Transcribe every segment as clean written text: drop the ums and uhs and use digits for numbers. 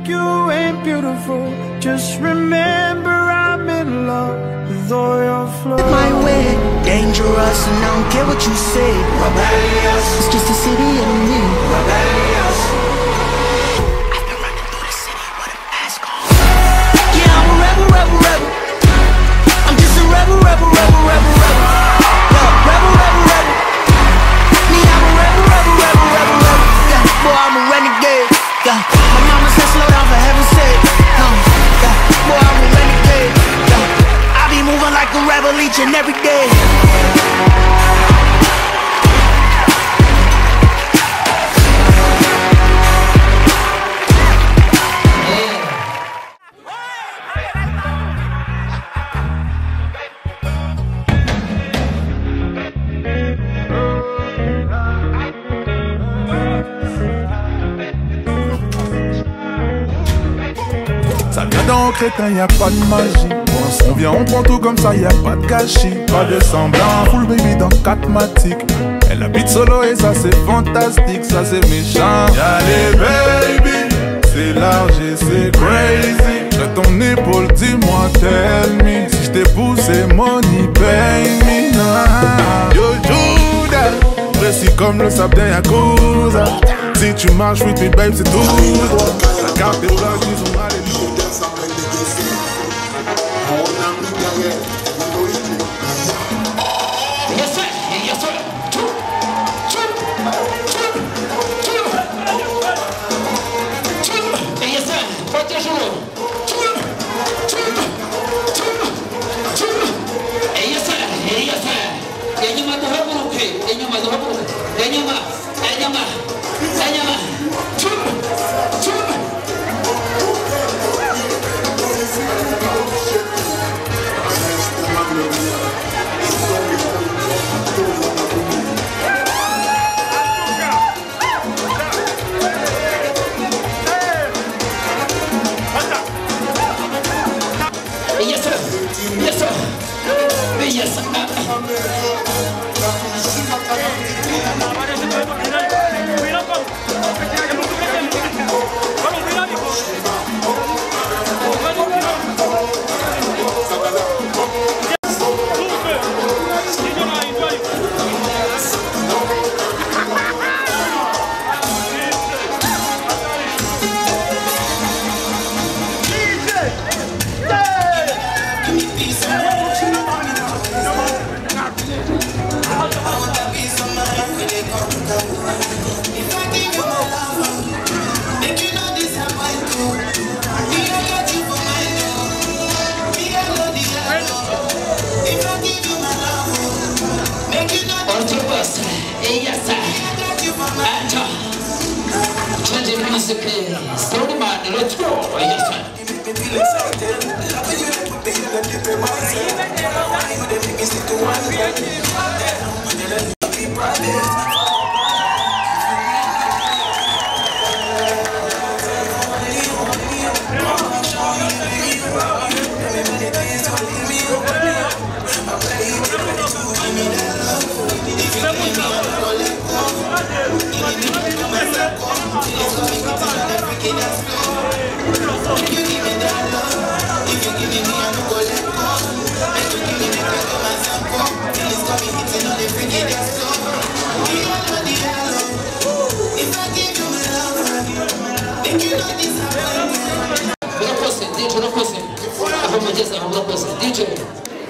think you ain't beautiful, just remember I'm in love with all your flaws. My way, dangerous, and I don't care what you say. Rebellious, it's just the city and me. Rebellious, I've been running through the city with a mask on. Yeah, I'm a rebel, rebel, rebel. I'm just a rebel, rebel, rebel, rebel, rebel. Yeah, rebel, rebel, rebel. Me, I'm a rebel, rebel, rebel, rebel, rebel. Yeah, boy, I'm a renegade. Yeah, my mama said slow down for heaven's sake. No, yeah, boy, I'm a renegade. Yeah, I be moving like a rebel each and every day. Ça vient dans crétin, y'a pas de magie. On vient, on prend tout comme ça, y'a pas de gâchis. Pas de semblant, full baby dans 4 matiques. Elle habite solo et ça c'est fantastique, ça c'est méchant. Y'a les baby, c'est large et c'est crazy. J'ai ton épaule, dis-moi, tell me. Si j't'ai poussé, money, pay me now. Yo, Judas, précis comme le sable d'un Yakuza. Si tu marches with me, babe, c'est tout droit. La carte est blanche, ils ont allé.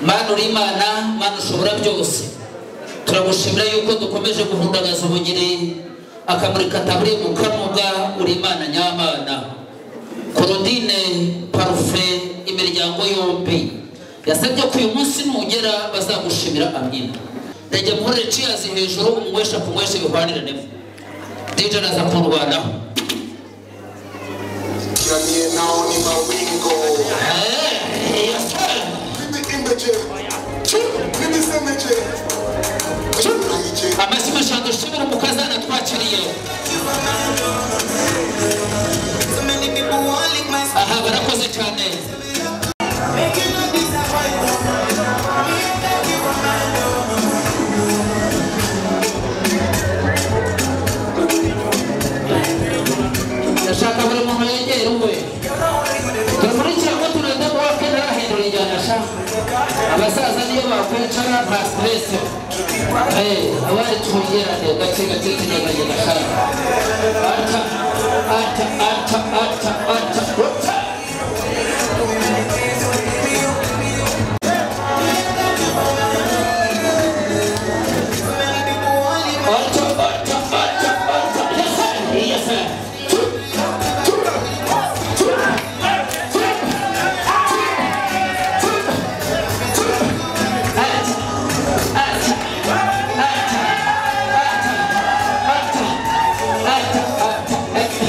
Mana uri Imana, Mana ushobora byose, turagushimira yuko dukomeje guhundagaza ubugiri akamurika taburi mu kamuga. Uri Imana nyamana. Claudine Parufe, imiryango yombi yasabye ko uyu munsi nugera bazagushimira. Amina. Ndajya muhorere ciyazi hejuru umwesha kumwesha bihwanirane. DJ naza kurwanaho. Amashyi mashanu dushimira umukazana twakiriye. Aha barakoze cyane. Ndashaka buri muntu yegera uwe. Bicara nta stress. Abari twongerane gake gake tunyeganyega shara. Ata ata ata ata ata ata. Ata ata ata ata. Yes sir. Yes sir. Two, two, two, two, two, two. Ata ata ata ata ata ata ata.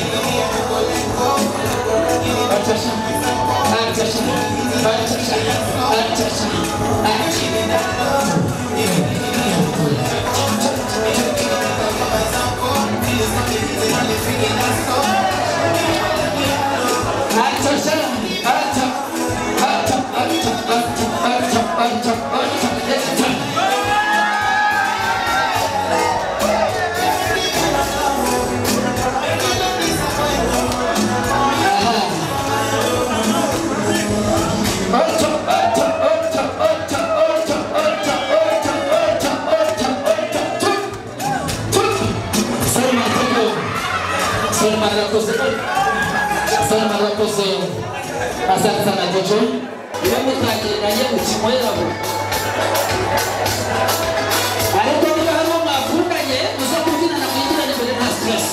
Asante sana Jojo. Mutangiranye ukinyweraho. Ariko niba harimo mwakundanye muze kubyinana mwigirane mbere nta stress.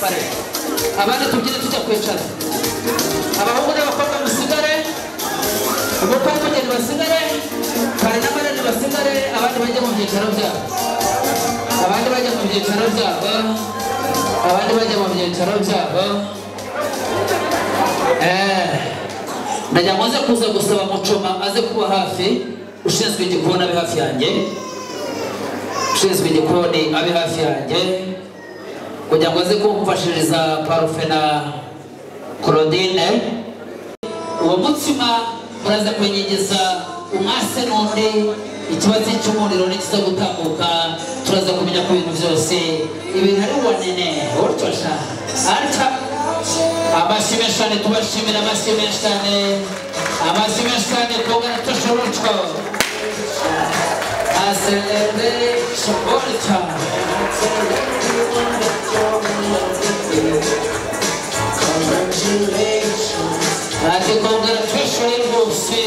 pare. Abandi tubyine tujya kwicara. Abahungu n'abakobwa musigare, umukwe n'umugeni basigare, pare n'amarene basigare, abandi bajye mu byicaro byabo. Abandi bajya mu byicaro byabo. Abandi bajya mu byicaro byabo. Ndagira ngo nze kuza gusaba Mucoma aze kuba hafi, ushinzwe igikoni abe hafi yanjye. Ushinzwe igikoni abe hafi yanjye kugira ngo aze kumfashiriza Parufe na Claudine. Uwo mutsima muraza kunyigiza umwase n'undi, ikibazo cy'umuriro nikiza gutambuka turaza kumenya ku bintu byose ibintu ari wanene ortosha arta. Amashyi menshi cyane, tubashimira amashyi menshi cyane, amashyi menshi cyane kongera tushorotwa aselende shoborta. Ati kongera tushore rwose.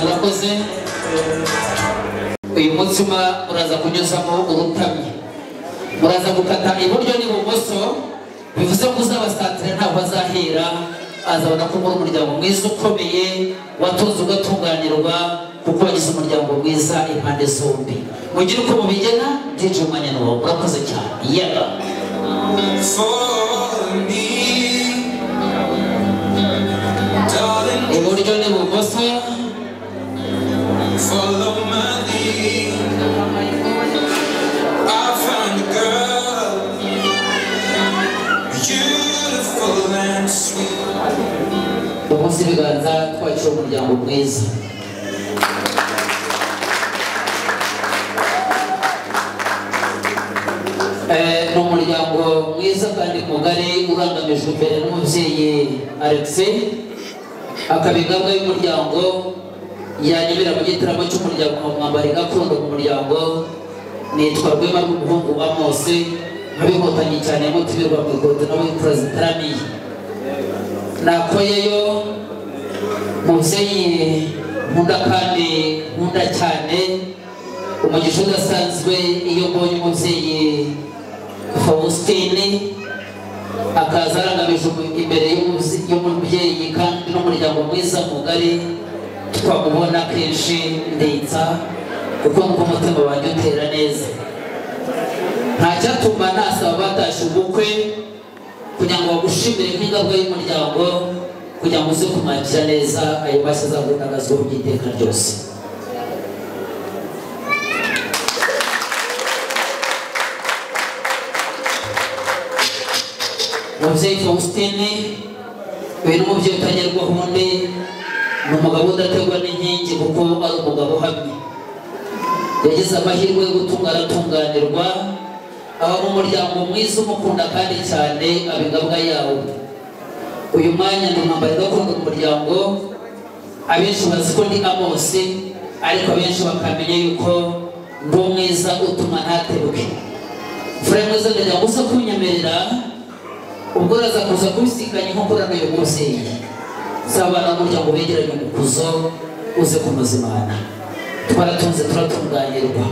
Murakoze. Uyu mutsima muraza kunyuzamo urutamyi, muraza gukata iburyo n'ibumoso, bivuze ko uzabasatira ntabwo azahera, azabona ko muri umuryango mwiza ukomeye watunze ugatunganirwa, kuko wagize umuryango mwiza impande zombi. Mugire uko mubigena, DJ umwanya ni wawe. Murakoze cyane. Yega. Iburyo n'ibumoso. Follow my lead. I found a girl, beautiful and sweet. Umunsi ibiganza twakira umuryango mwiza. Ni umuryango mwiza kandi mugari urangamijwe imbere n'umubyeyi Alexis, akaba ingabwa y'umuryango. Yanyemera mu gitaramo cy'umuryango mwambari gakondo mu muryango. Nitwa Rwema rw'umuhungu Amos, nkabinkotanyi cyane mutibirwa mu ikote nawe perezida. Nakoyeyo mubyeyi nkunda kandi nkunda cyane, umugisha udasanzwe iyo mbonye umubyeyi Faustine akaza arangamije imbere y'umubyeyi kandi n'umuryango mwiza mugari twamubona kenshi ndetsa, kuko nuko umutima wanjye utera neza. Nta cyatuma nasaba batashye ubukwe kugira ngo bagushimire nk'ingabwa y'umuryango, kugira ngo uze kumwakira neza ayo mashyi azagundagazwaho by'iteka ryose. Umubyeyi Faustine uyu ni umubyeyi utagerwaho undi, ni umugabo udategwa n'inkingi kuko ari umugabo uhamye. Yagize amahirwe yo gutunga aratunganirwa, aba mu muryango mwiza umukunda kandi cyane, aba ingabwa yawo. Uyu mwanya ni umwambari gakondo mu muryango. Abenshi bazi ko ndi Amos, ariko abenshi bakamenya yuko ndi umwiza utuma ntatebuke. Mfura mwiza ndagira ngo uze kunyemerera, ubwo uraza kuza kubisikanya inkokora n'uyu mubyeyi. Z'abana b'umuryango begeranye umukuzo uze kunoza Imana. Twaratunze turatunganirwa,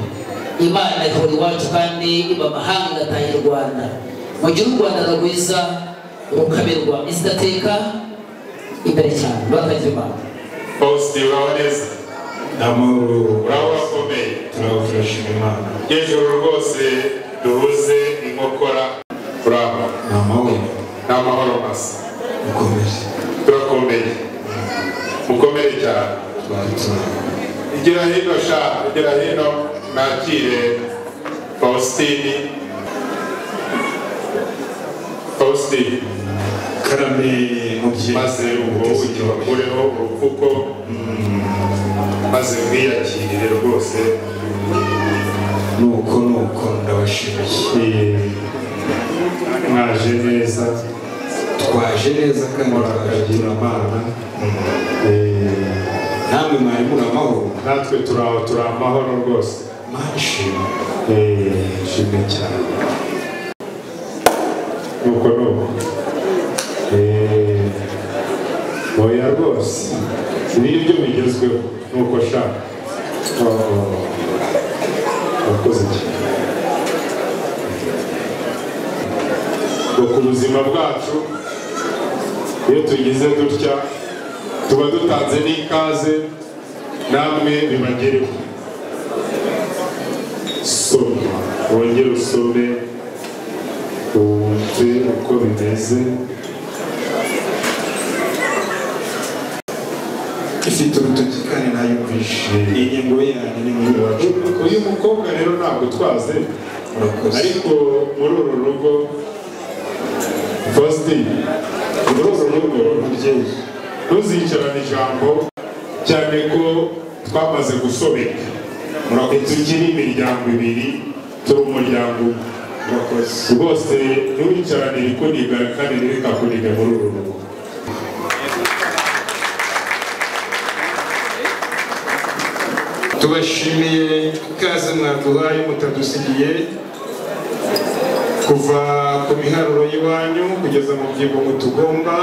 Imana ihora iwacu kandi iba amahanga igataha i Rwanda. Mugire u Rwanda rwiza rukaberwa izidateka imbere cyane. Bakagira Imana. Faustin, uraho neza? Amahoro. Uraho urakomeye? Turaho turashima Imana. Hejuru rwose duhuze inkokora. Uraho? Ni amahoro. Ni amahoro masa. Mukomere. Turakomeye. Mukomere cyane. Igera hino sha, igera hino nakire Faustini. Faustini. Karame mubyeyi. Maze ubwo ugibakureho urupfuko, maze mwiyakirire rwose. Nuko nuko ndabashimiye. Mwaje neza. Twaje neza kandi murakagira Imana. Namwe mwari muri amahoro? Natwe turaho, turi amahoro rwose. Mashimwe. Shimwe cyane. Nuko nuko. Oya rwose. Ibi ni byo bigezweho nuko shaka. Urakoze cyane. Ku buzima bwacu iyo tugize dutya tuba dutanze n'ikaze namwe bibagereho. Soma, wongere usome wumve uko bimeze. Ifite urutoki kandi nayumvishe iyi ngingo yanyu ni muri wacu. Uyu mukobwa rero ntabwo twaze, ariko muri uru rugo Faustin, muri uru rugo ntuzicarane ijambo cyane ko twamaze gusobeka. Tukiri imiryango ibiri, turi umuryango umwe. Rwose ntiwicarane ikuniga kandi ntirikakuniga muri uru rugo. Tubashimiye ikaze mwaduhaye mutadusigiye kuva ku miharuro y'iwanyu kugeza mu byigo mutugomba,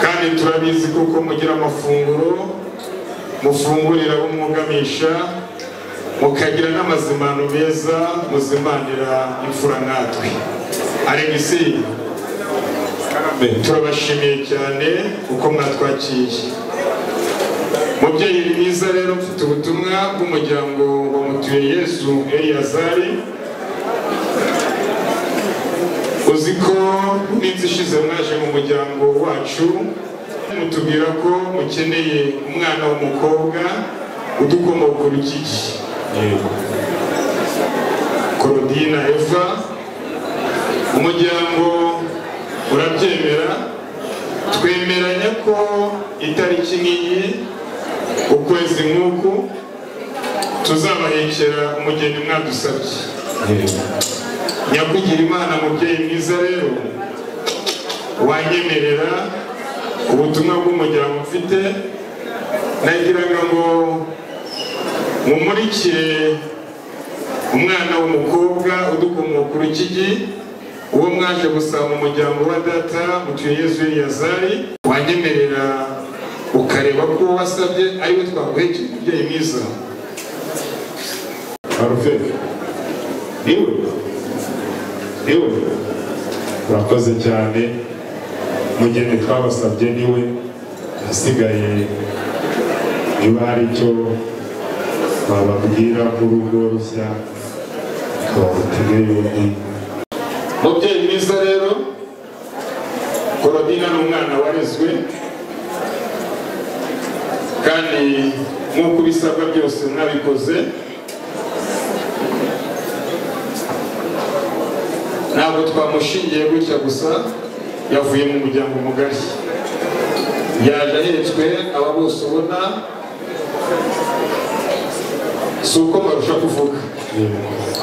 kandi turabizi kuko mugira amafunguro mufungurira abo mwugamisha, mukagira n'amazimano meza muzimanira imfura nkatwe. Alegisi, turabashimiye cyane uko mwatwakiye. Mubyeyi mwiza rero, mfite ubutumwa bw'umuryango wa Mutuyeyezu Eliyazari. Uzi ko iminsi ishize mwaje mu muryango wacu mutubwira ko mukeneye umwana w'umukobwa udukomoka urukiki, Korodina Eva. Umuryango urabyemera, twemeranya ko itariki nk'iyi ukwezi nk'uku tuzabahekera umugeni mwadusabye. Nyakugira Imana mubyeyi mwiza rero, wanyemerera ubutumwa bw'umuryango mfite, nagiraga ngo mumurikire umwana w'umukobwa udukomoka urukigi, uwo mwaje gusaba mu muryango wa data Mutuyeyezu Eliyazari. Wanyemerera ukareba ko wasabye ariwe twaguhekeye, umubyeyi mwiza. Parufe, niwe niwe, urakoze cyane. Mugeni twabasabye niwe, asigaye niba hari icyo bababwira nk'urugo rushya twabatege yombi. Mubyeyi mwiza rero, Korodina ni umwana warezwe kandi nk'uko ibisabwa byose mwabikoze. Ntabwo twamushingiye gutya gusa, yavuye mu muryango mugari, yaje ahetswe aba bose ubona. Si uko barusha kuvuga,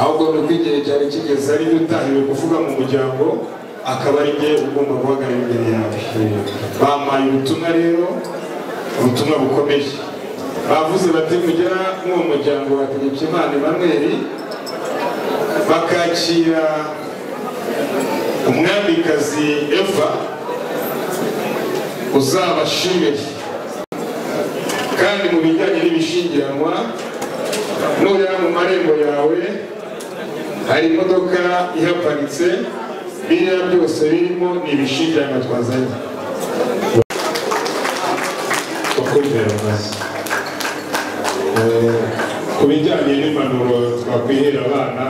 ahubwo ni uko igihe cyari kigeze ari utahiwe kuvuga mu muryango, akaba ari njye ugomba guhagarara imbere yawe. Bampaye ubutumwa rero, ubutumwa bukomeye. Bavuze bati mugera mw'uwo muryango wa Hategekimana Emmanuel, bakakira umwamikazi Eva, uzabashimire. Kandi mu bijyanye n'ibishingiranwa, nureba mu marembo yawe hari imodoka ihaparitse, biriya byose birimo ni ibishingiranwa twazanye. Ku bijyanye n'impanuro twakwihera abana,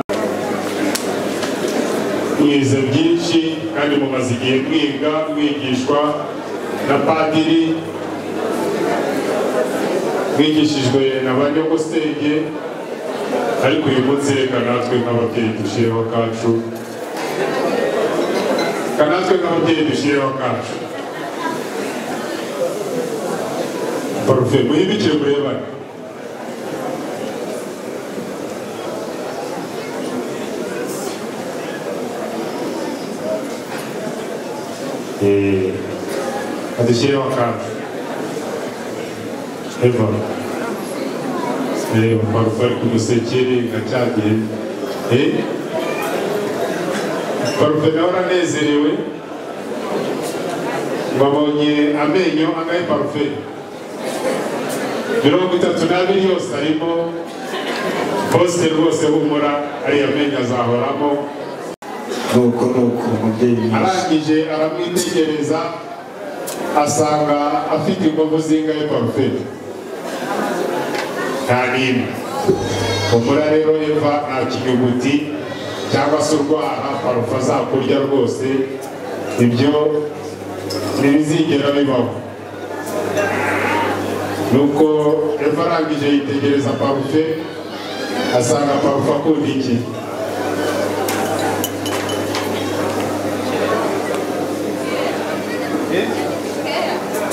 mwize byinshi kandi mumaze igihe mwiga mwigishwa na padiri, mwigishijwe na ba nyogosenge, ariko uyu munsi reka natwe nk'ababyeyi dushyireho akacu, reka natwe nk'ababyeyi dushyireho akacu. Parufe, muhindukire murebane. Adushyireho akacu. Eva, Parufe ari kumusekere nka cya gihe. Parufe nawe aranezerewe, babonye amenyo angahe Parufe? 32 yose arimo poste rwose humura ariya menyo azahoramo. Nuko umubyeyi arangije aramwitegereza asanga afite inkovu zingahe Parufe? Nta n'imwe. Humura rero Eva, nta kinyuguti cyangwa se urwara Parufe azakurya rwose, ibyo ntibizigera bibaho. Nuko Eva arangije yitegereza Parufe asanga Parufe akunda iki?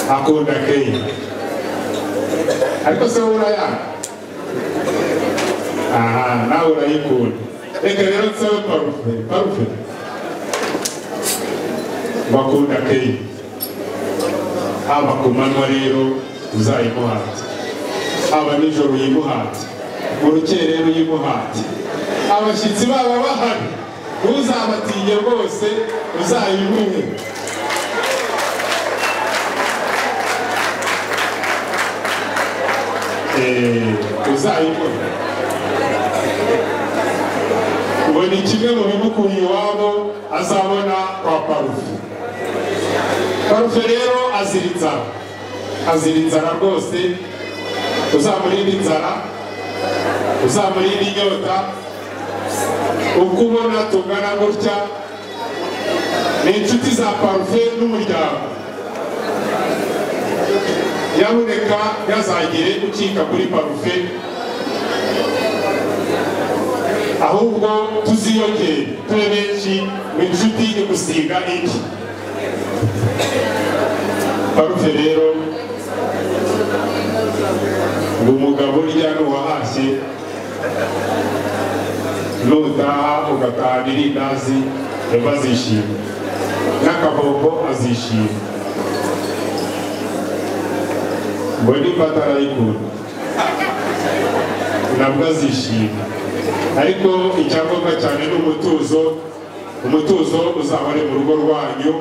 Akunda keya. Ariko se wowe urayanga? Aha, nawe urayikunda. Reka rero nsabe Parufe, Parufe bakunda keya. Haba ku manywa rero uzayimuhate, haba nijoro uyimuhate, mu rukerera uyimuhate, abashyitsi baba bahari ntuzabatinye rwose, uzayimuhe. Uzayimuhe. Ngo ni kimwe mu bimukuye iwabo azabona kwa Parufe. Parufe rero azira inzara, azira inzara rwose. Uzamurinde inzara, uzamurinde inyota. Uko ubona tungana gutya ni inshuti za Parufe n'umuryango. Nyabuneka ntazagire ucika kuri Parufe, ahubwo tuziyongere tube benshi mu inshuti igusiga indi. Parufe rero ngo umugabo urya n'uwahashye, nutaha ugatahana irindazi Eva azishima, n'akabombo azishima. Ngo nimba atarayikunda nabwo azishima. Ariko icyangombwa cyane ni umutuzo. Umutuzo uzahore mu rugo rwanyu.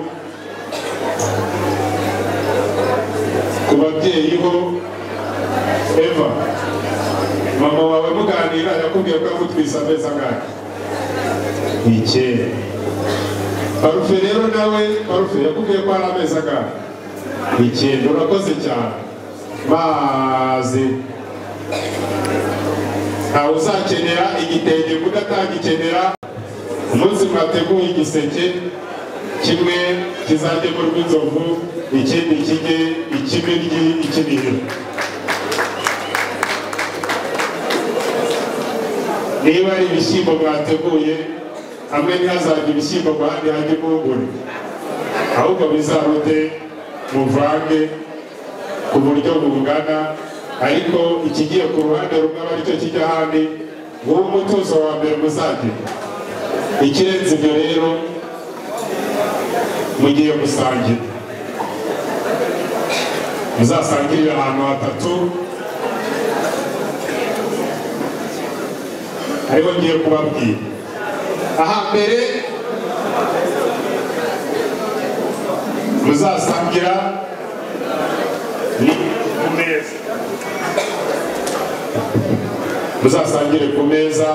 Ku babyeyi ho, Eva, mama wawe muganira yakubwiye ko yagutwise amezi angahe? 9. Parufe rero nawe, Parufe yakubwiye ko ari amezi angahe? 9. Urakoze cyane. Maze ntawe uzakenera igitenge ngo atagikenera. Umunsi mwateguye igiseke kimwe kizajye mu Rwinzovu, ikindi kijye Ikimiryi, Ikinihira. Niba ari ibishyimbo mwateguye, hamwe ntihazajya ibishyimbo ngo ahandi hajye impungure, ahubwo bizarute muvange ku buryo bungana. Ariko ikigiye ku ruhande rumwe aba aricyo kijya ahandi. Nguwo umutuzo wa mbere muzagira. Ikirenze ibyo rero, mugiye gusangira, muzasangirire ahantu hatatu ariho ngiye kubabwira. Ahambere muzasangira ni ku meza. Muzasangire ku meza.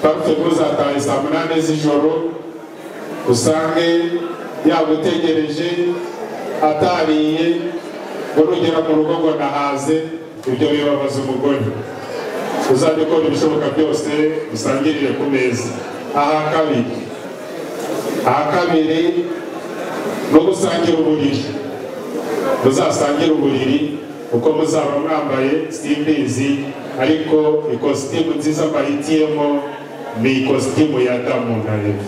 Parufe ntuzatahe saa 8 z'ijoro usange yagutegereje atariye, ngo nugera mu rugo ngo nahaze. Ibyo bibabaza umugore. Uzajya ukora ibishoboka byose usangirire ku meza. Aha kabiri no gusangira uburiri. Muzasangire uburiri uko muzaba mwambaye simbizi, ariko ikositimu nziza mbahitiyemo ni ikositimu ya Adamu na Eva.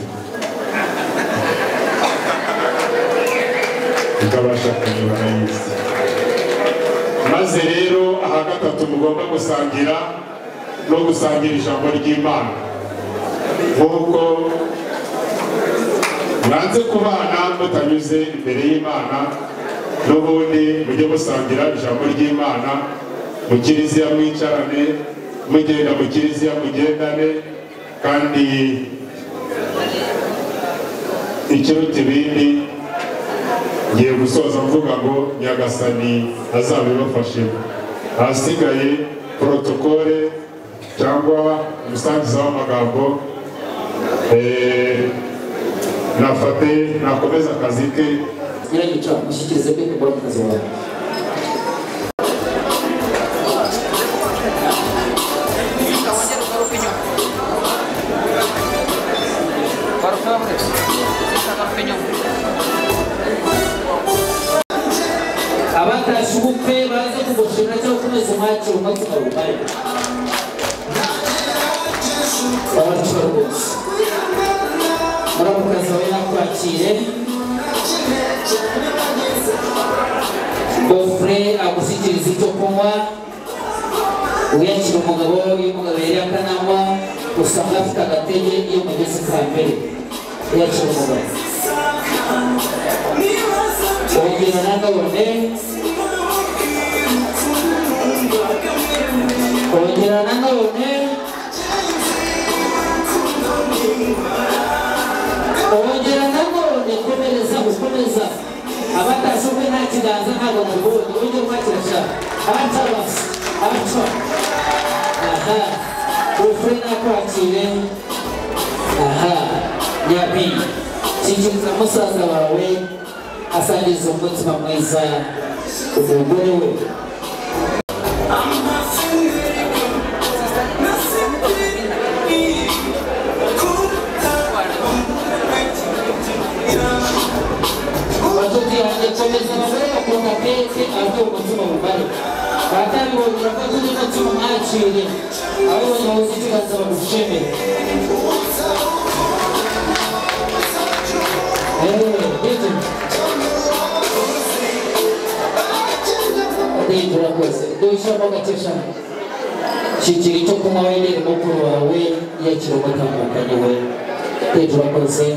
Ikabashakanye barayizi. Maze rero aha gatatu mugomba gusangira no gusangira ijambo ry'Imana. Nk'uko mwanze kubana mutanyuze imbere y'Imana, n'ubundi mujye musangira ijambo ry'Imana. Mu kiliziya mwicarane, mugenda mu kiliziya mugendane, kandi ikiruta ibindi ngiye gusoza mvuga ngo Nyagasani azabibafashemo. Ahasigaye protokole cyangwa umusangiza w'amagambo nafate nakomeza akazi ke. Nyiragica mushyikirize pe muramukazi wawe. Abatashye ubukwe baze kugushimira cyangwa ukomeze umwakire umutima wumare. Abacu rwose muramukazi wawe nakwakire. Gofre agushyikiriza icyo kunywa, uyakira umugabo. Iyo umugabo yari akananywa usanga afite agatege iyo mugeze ka mbere. Uyakira umugabo ongera nanone, ongera nanone, ongera nanone, komereza gukomeza. Abatashye ubukwe nta kiganza ntabwo mubonye, ongera umwakira sha. Aca basi, aca. Aha, ufure nakwakire. Aha, nyampinga shyikiriza musaza wawe asangiza umutima mwiza umugore we. Bacuti yanjye komeza abagore bakunda keke ariko umutima mugari. Batabibonye urafata undi mutima mwakire, ababibonye bahuze ikiganza bagushimire. Urakoze dushyiramo gakesha. Shyikira icyo kunywa wegere mukuru wawe yakira umutambukanyi we. Urakoze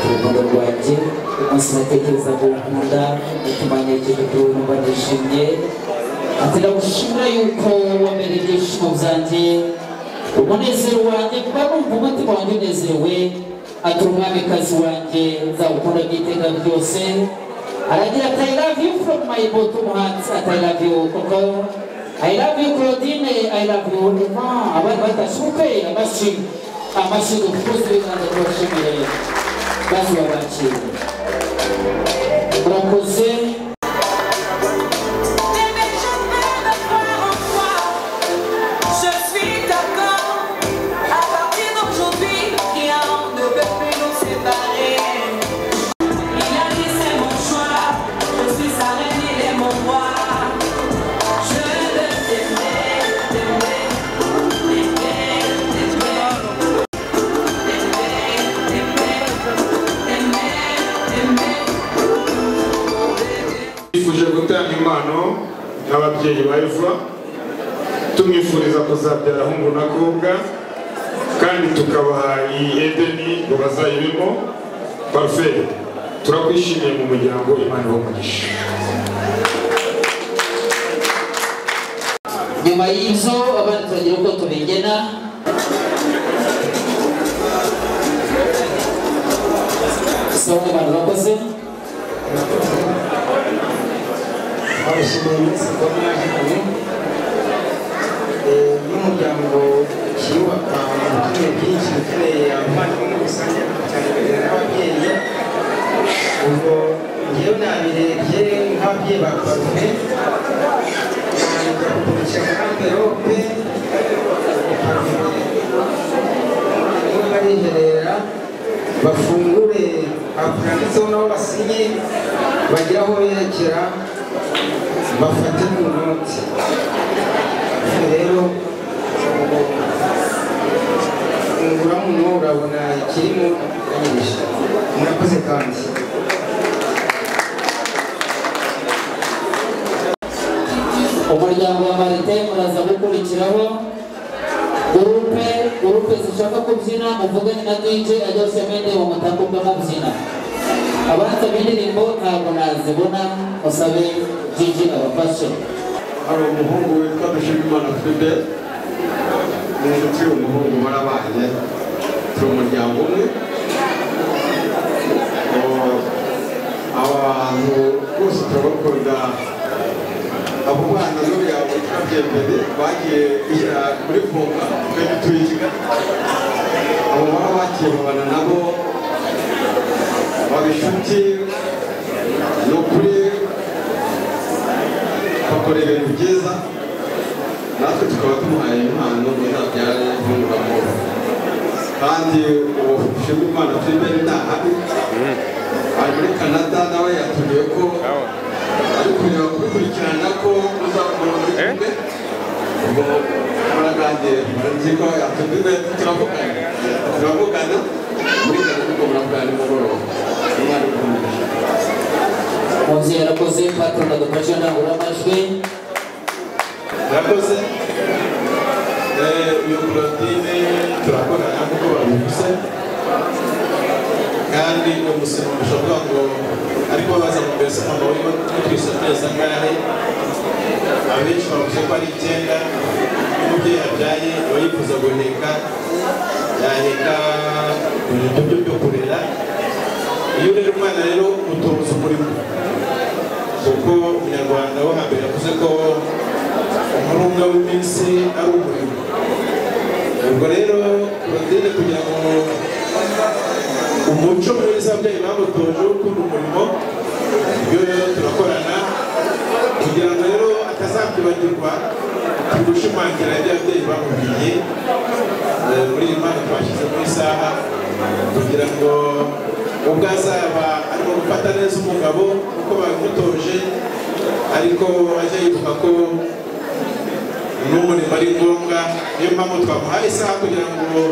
urukundo rwanjye umunsi natekerezaga unkunda umutima ntekereje kuri wowe numva nishimye. Ati ndagushimira yuko wambereye ibyishimo byanjye, umunezero wanjye, kuba numva umutima wanjye unezerewe. Ati umwamikazi wanjye nzagukunda by'iteka ryose. Aragira ati I love you from my bottom heart. Ati I love you Coco, I love you Claudine, I love you Eva. Abandi batashye ubukwe amashyi, amashyi dukuze ibiganza tubashimire maze babakire. Murakoze. Twifuje gutanga impano n'ababyeyi ba Eva, tumwifuriza kuzabyara hungu na kobwa, kandi tukabaha iyi Edeni ngo bazayibemo. Parfait, turakwishimiye mu muryango, Imana ibahe umugisha. Nyuma y'ibyo abandi turagira uko tubigena. Sawa abantu bakoze. Abashimiye iminsi kuba mwaje hano n'umuryango ukiyubaka ukeneye byinshi, ukeneye abavandimwe muri rusange cyane cyane n'ababyeyi. Ubwo ngewe nabirebye nk'ababyeyi ba Parfait, najya kugurisha muri amverope Parfait niwe bariherera bafungure handitseho nabo basinye bagire aho berekera bafate mu noti. Rero fungura muno urabona ikirimo nyinshi. Murakoze kandi. Umuryango wa Marite muraza gukurikiraho. Gurupe zishaka kubyina muvugane na DJ ajya semende mu mutakuka mubyina. Abanza indirimbo ntabwo nazibona, musabe DJ abafashe. Hari umuhungu witwa Dushimimana Philbert, ni inshuti y'umuhungu barabanye, turi umuryango umwe. Abantu bose turabakunda, Abo bana n'uriya witwa Byembere bagiye muri Vunga, twe dutuye i Kigali. Abo baba bagiye babana nabo baba inshuti, ni ukuri bakora ibintu byiza, natwe tukaba tumuhaye impano ngo azabyare Vunguramwobo. Kandi uwo Dushimimana Philibert ntahari, ari muri Canada, nawe yatubwiye ko ari kureba kubikurikirana ko muzakora muri kumwe. Ubwo muraganira, nzi ko yatubwiye, turavugana muri Canada, ubwo muravugana nimugoroba. Imana ikumisha. Umubyeyi yarakoze, patron adufashe indangururamajwi. Murakoze. Uyu Claudine turakorana nk'uko babivuze, kandi umusimurisha avuga ngo ariko baza mu mbese mama wiwe twise amezi angahe, abenshi bavuze ko ari 9. Umubyeyi abyaye aba yifuza guheka, yaheka ibintu byo byo kurera. Iyo urera umwana rero umutoza umurimo, kuko umunyarwanda wo hambere yavuze ko umurunga w'iminsi ari umurimo. Ubwo rero Claudine, kugira ngo umuco mwiza ababyeyi bamutoje wo gukunda umurimo, ibyo rero turakorana kugira ngo rero atazabyibagirwa, turi gushimangira ibyo ababyeyi bamubwiye. Muri iyi mpano twashyize mu isaha kugira ngo ubwo azaba arimo gufata neza umugabo kuko babimutoje, ariko ajye yibuka ko n'umurimo ari ngombwa. Niyo mpamvu twamuhaye isaha kugira ngo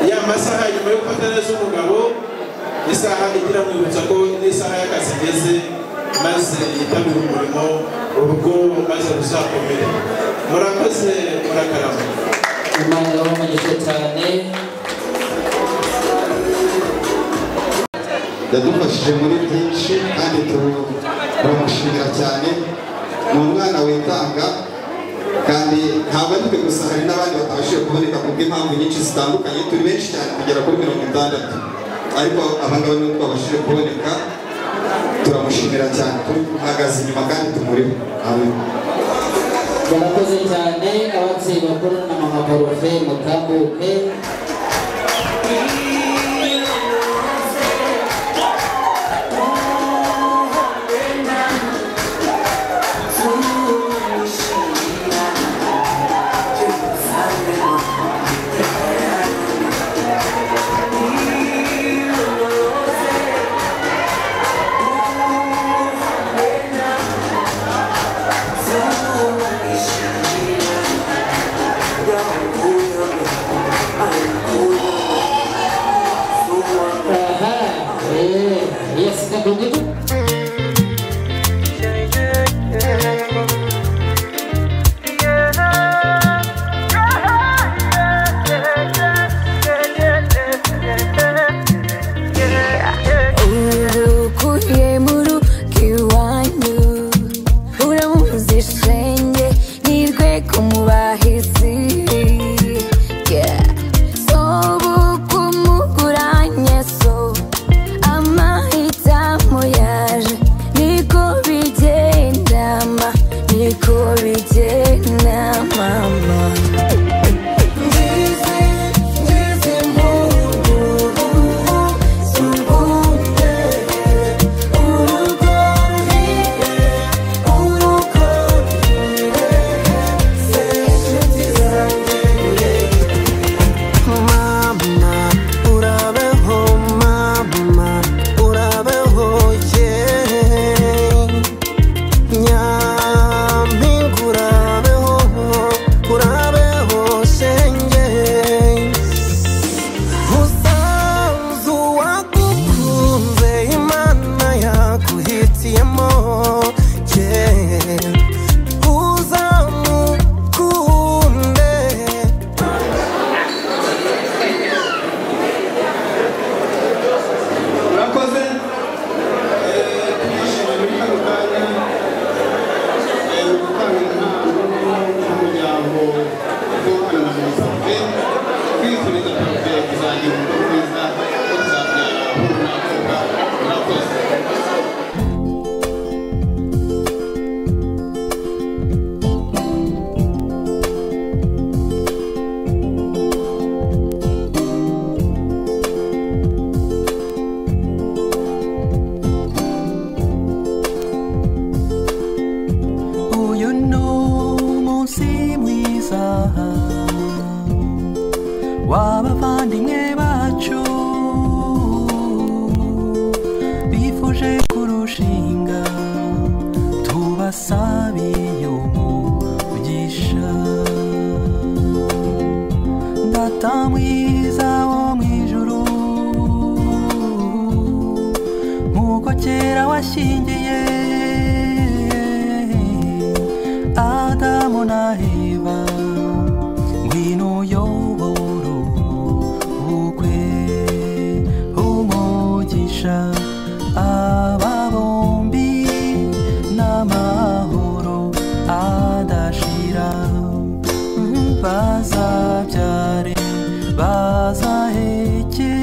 ya masaha nyuma yo gufata neza umugabo, isaha igira mwibutsa ko n'isaha y'akazi igeze, maze yitabire umurimo, urugo maze ruzakomere. Murakoze, murakarama. Imana ibahe umugisha cyane. Yadufashije muri byinshi kandi turamushimira cyane. Ni umwana witanga, kandi ntabwo ari twe gusa, hari n'abandi batabashije kuboneka ku bw'impamvu nyinshi zitandukanye. Turi benshi cyane kugera kuri 60, ariko aba ngaba nibo twabashije kuboneka. Turamushimira cyane, tuhagaze inyuma kandi tumuriho. Amen. Murakoze cyane ababyeyi bakuru na mama Parufe, mutambuke. Sobu kumuguranye so amahitamo ya kurushinga tubasabiye umugisha Data mwiza wo mw'ijuru nkuko kera washyingiye Adamu na Eva ngwino uyobore ubukwe umugisha aba bombi n'amahoro adashira bazabyare bazaheke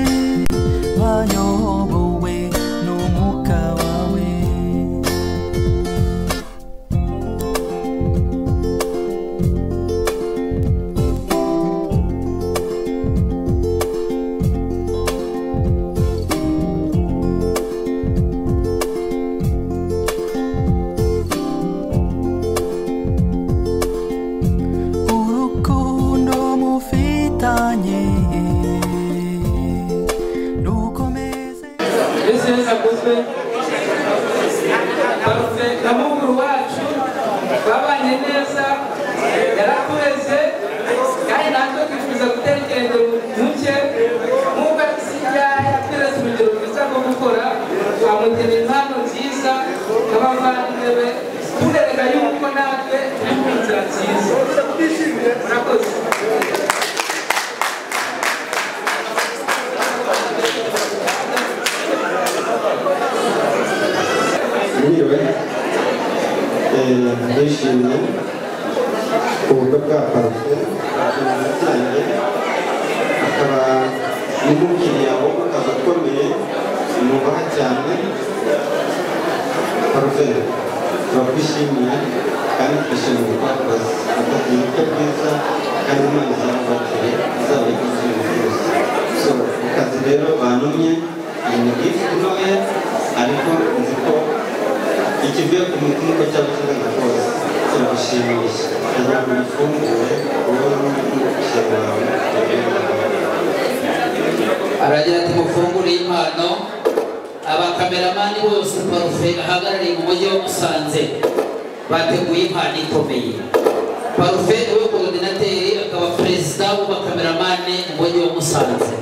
bayobowe n'umwuka wawe. Urukundo mufitanye rukomeze. Yesu Yesu akozwe. Parufe na mukuru wacu babanye neza, yaratureze kandi natwe twifuza gutera ikirenge mu cye nk'uko sijya yatweretse urugero rwiza rwo gukora, amutera impano nziza n'abavandimwe be, tubereka yuko natwe turi mu nzira nziza. Murakoze. Mwiriwe, ndishimye ubukwe bwa Parufe bwanjye, akaba n'umukiriya wo mu kazi akomeye nubaha cyane. Parufe turakwishimiye kandi twishimiye uko wakoze, ubukwe bwiza kandi Imana izabubakire, izabareke ibintu byose. So mu kazi rero bantumye iyi ni gift ntoya, ariko nzi ko ikivuye ku mutima uko cyaba kingana kose kiragushimisha. Kugira ngo uyifungure wowe n'umukiriya wawe. Aragira ati mufungure impano. Abakameramani bose Parufe ahagarariye mu mujyi wa Musanze bateguye impano ikomeye. Parufe niwe korodinateri akaba perezida w'abakameramani mu mujyi wa Musanze.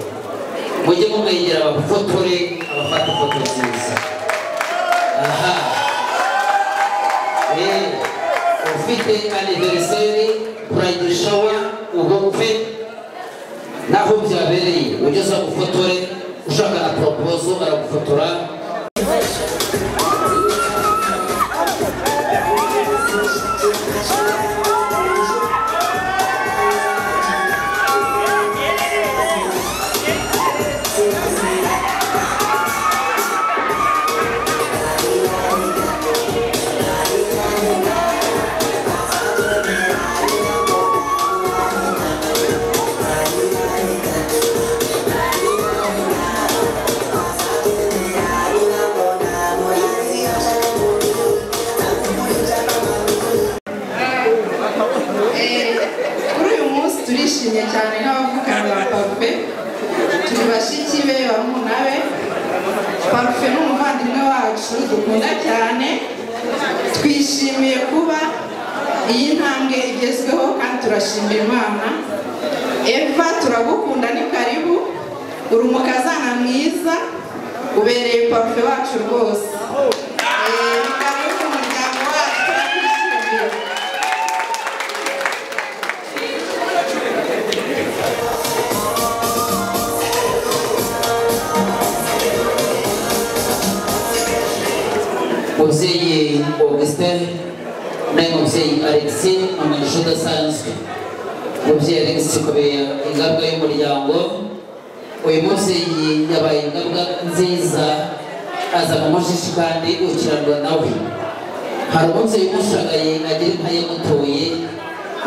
Mujye mumwegera abafotore, abafata ifoto nziza. Aha. Ufite anniversaire, bridal shower, ubukwe naho byabereye ugeze gufotore, ushaka na proposal aragufotora. Kuri uyu munsi turishimye cyane nk'abavukana ba Parufe, turi bashiki be barumuna be. Parufe ni umuvandimwe wacu dukunda cyane, twishimiye kuba iyi ntambwe igezweho kandi turashimira Imana. Eva turagukunda, ni karibu, uri umukazana mwiza, ubereye Parufe wacu rwose. Ni karibu mu muryango wacu, turakwishimiye. Mubyeyi Augustin nawe mubyeyi Alexis ni umugisha udasanzwe. Mubyeyi Alexis kubera ingabwa y'umuryango, uyu mubyeyi yabaye ingabwa nziza, aza mu mushishi kandi ukiranwa nawe. Hari umubyeyi umushagaye agira inka yamutoye,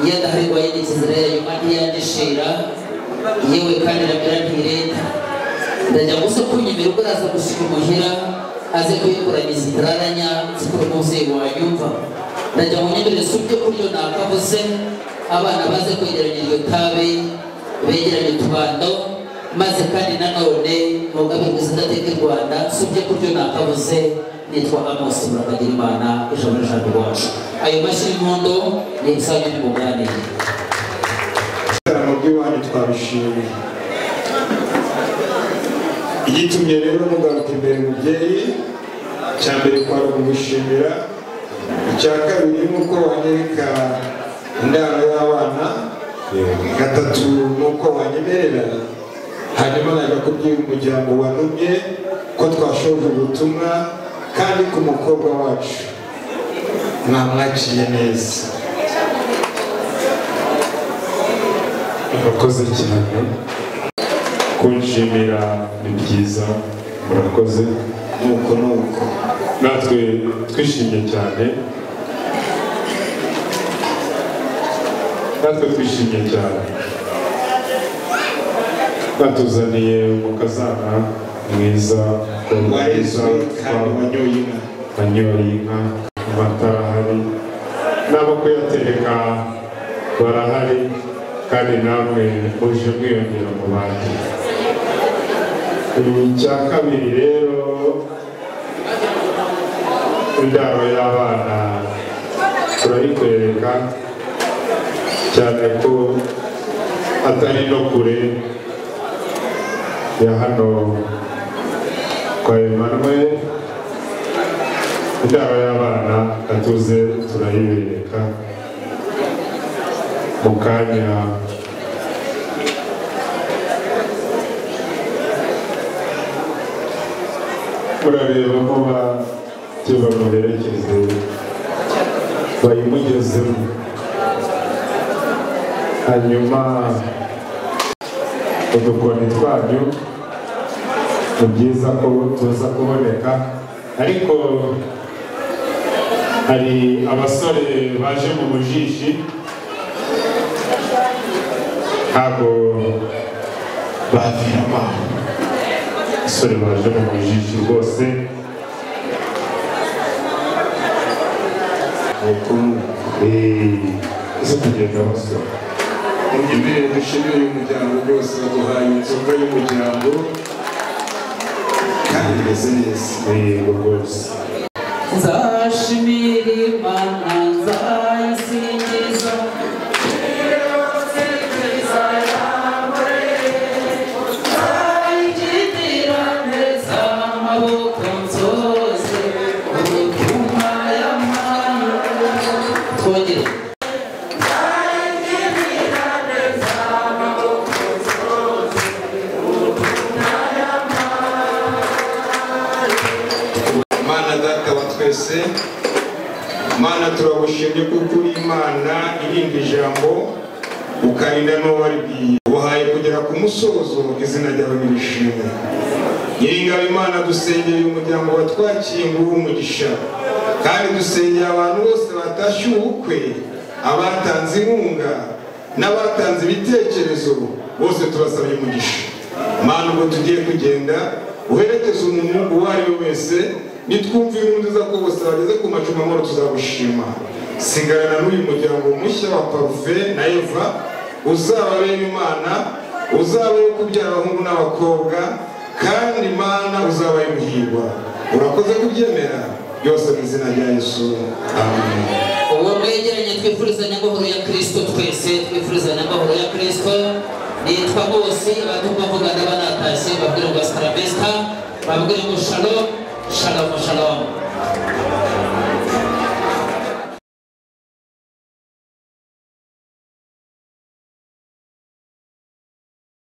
iyo adahari ngo ayindikize nyuma ntiyandishira, yewe kandi ramira ntireta. Ndajya gusa kunyemera ubwo araza gushika imuhira aze kuyikoraniza itararanya zikora umubyeyi wanyumva. Ndajya mu nyemerere ibyo kuryo nakavuze, abana baze kwegeranya iryo tabe, begeranye utubando, maze kandi nanone mugabirwe zidateka i Rwanda, si ibyo kuryo nakavuze Nitwa Amos Murakagirimana, ijambo n'ijambo iwacu. Ayo mashyi y'impundu ni ibisanzwe n'umuganire. Ibitaramo by'iwanyu twabishimiye. Igitumye rero mugaruka imbere mubyeyi, icya mbere kwari ukugushimira, icya kabiri ni uko wanyereka indaro y'abana, gatatu ni uko wanyemerera, hanyuma najya kubwira umuryango wanumye ko twashoje ubutumwa kandi ku mukobwa wacu mwamwakiye neza. Murakoze cyane kunshimira, ni byiza, murakoze. Nuko nuko natwe twishimye cyane, natwe twishimye cyane. Batuzaniye umukazana mwiza warezwe kandi wanyoye inka, wanyoye inka, amata arahari n'abo kuyatereka barahari, kandi namwe muje mwiyongera mu bandi. Icya kabiri rero, indaro y'abana turayikwereka cyane ko atari no kure ya hano kwa Emmanuel. Indaro y'abana atuze turayibereka mu kanya. Murarebamo bake bamuherekeze bayimugezemo, hanyuma udukoni twanyu ni byiza ko tuza kuboneka, ariko hari abasore baje mu mujishi ntabwo baviramo. Abasore baje mu mujishi rwose ese kugenda basora. Munyemerere dushimire uyu muryango rwose baduhaye inzoga y'umuryango kandi bimeze neza. Yego rwose. Nzashimira Imana, nzayisingiza, nzayigira neza amaboko nsoze ubutumwa y'amahoro. Twongere. Mana data wa twese, Mana turagushimye kuko uri Imana irinda ijambo ukarinda n'uwo waribwiye. Ubahaye kugera ku musozo, izina ryawe nirishimwe. Nyiringabo Imana, dusengeye umuryango watwakiye ngo uhe umugisha, kandi dusengeye abantu bose batashye ubukwe, abatanze inkunga n'abatanze ibitekerezo, bose turasabye umugisha. Mana, ubwo tugiye kugenda uherekeze umuntu uwo ari we wese, nitwumva inkuru nziza ko bose bageze ku macumbi amahoro tuzagushima. Sigarana n'uyu muryango mushya wa Parufe na Eva, uzababera Imana, uzabaho kubyara abahungu n'abakobwa, kandi Imana uzabaye muhirwa. Urakoze kubyemera byose mu izina rya Yesu, amen. Uwo mwegeranye twifurizanya amahoro ya Kristo, twese twifurizanya amahoro ya Kristo. Nitwa bose abatumva mvugana banatashye, babwire ngo hasta la vista, babwire ngo shalom, shalom, shalom.